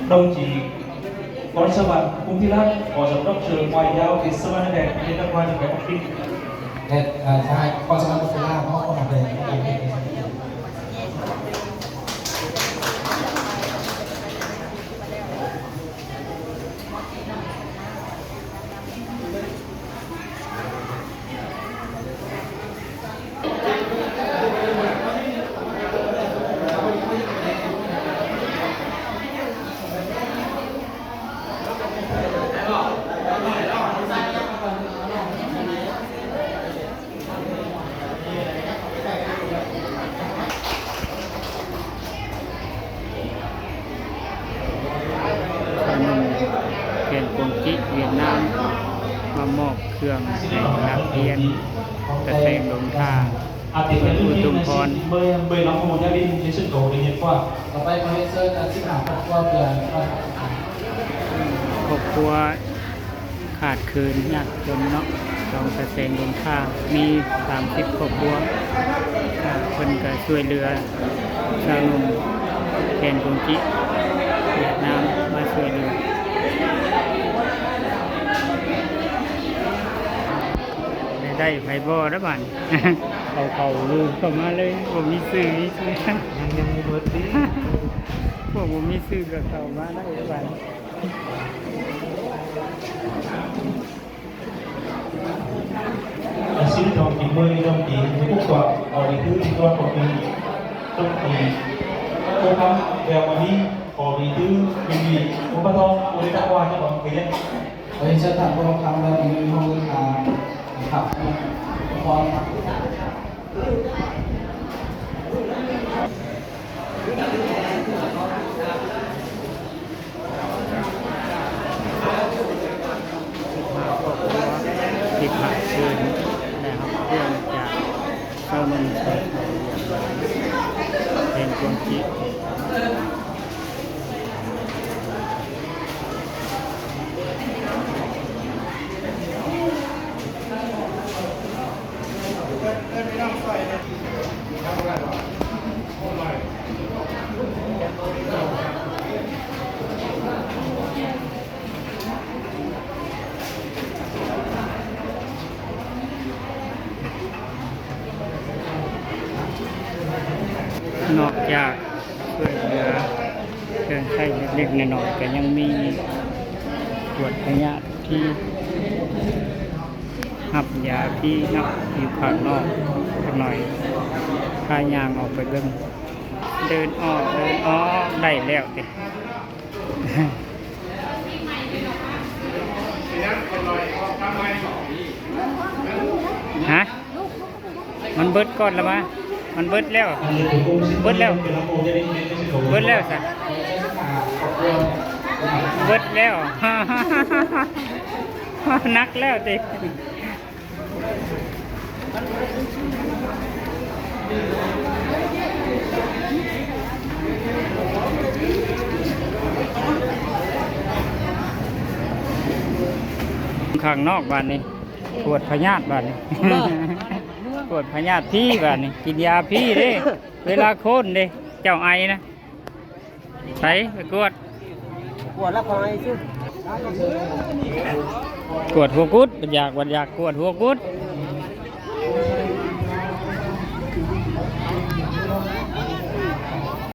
Đồng chí Võ Sư Văn Phung Thị Lan, Phó Giám đốc Sở Ngoại giao Việt Nam, Liên bang Hoa Kỳ, Bắc Kinh. ແລະ ເອີ ທະຫານ ຄວາມສາມາດ ກໍຄືລາວເນາະ ເຂົ້າມາເປັນ ແຂວງກວາງຈີ ຫວຽດນາມ ມາມອບເຄື່ອງໃຫ້ນັກຮຽນຕາແສງດົງທາ ເມືອງອຸທຸມພອນ. ຕໍ່ໄປຂໍຮຽນເຊີນ ສິບຫ້າຄອບຄົວ ເພື່ອ ຄອບຄົວ ຂາດເຂີນຍາກຈົນເນາະ ຂອງຕາແສງດົງທາ ມີສາມສິບຄອບຄົວ ເພິ່ນກໍຊ່ວຍເຫຼືອຊາວໜຸ່ມແຂວງກວາງຈີ ຫວຽດນາມ ມາຊ່ວຍເຫຼືອ. ໄດ້ໄຜບໍ່ລະບາດນີ້ ເອົາເຂົ້າລູກເຂົ້າມາເລີຍ ບໍ່ມີຊື່ມີຊົງ ຍັງ ຍັງບໍ່ເບິດຕິ ພວກບໍ່ມີຊື່ກໍເຂົ້າມາໄດ້ລະບາດນີ້. ອາຊີບ ທຳກິນມື້ນີ້ ທຳກິນທຸກວັນ ເອົາໄປຄືທີ່ວັນຂອງເພິ່ນ ທຳກິນໂຄຄຳ ແວວມະນີ ຂໍດີຄື ມີດີ ບໍ່ປະທ້ອງ ບໍ່ໄດ້ຕັກວ່າ ຈະບອກຄືແລ້ວ. ຂໍຮຽນເຊີນທ່ານ ບໍ່ຄຳ ແລະ ມີຫ້ອງເລຂາ ຄັບ ຄອນ ທີ່ຂາດເຂີນ ໄດ້ຮັບເຄື່ອງຈາກຊາວໜຸ່ມຊາວໄທ ແຂວງກວາງຈີ. ນອກຈາກຊ່ວຍເຫຼືອເຄື່ອງໃຊ້ເລັກໆນ້ອຍໆ ກໍຍັງມີກວດພະຍາດຜີ ຮັບຢາຜີເນາະ ຢູ່ຂ້າງນອກຈັກໜ່ອຍ ພາຍ່າງອອກໄປເບິ່ງ. ເດີນອອກ ເດີນອອກ ໄດ້ແລ້ວຕິ ຮະ? ມັນເບິດກ່ອນລະມາ ມັນເບິດແລ້ວ ເບິດແລ້ວ ເບິດແລ້ວຊະ ເບິດແລ້ວ ໜັກແລ້ວຕິ. ຂ້າງນອກບາດນີ້ ກວດພະຍາດບາດນີ້ ກວດພະຍາດຜີບາດນີ້ ກິນຢາຜີເດ້ ເວລາໂຄນເດ້ ເຈົ້າໄອນະ. ໄປ ໄປກວດ ກວດແລ້ວຄ່ອຍຊື້ ກວດຫົວກຸດ ບັດຢາກ ບັດຢາກກວດຫົວກຸດ.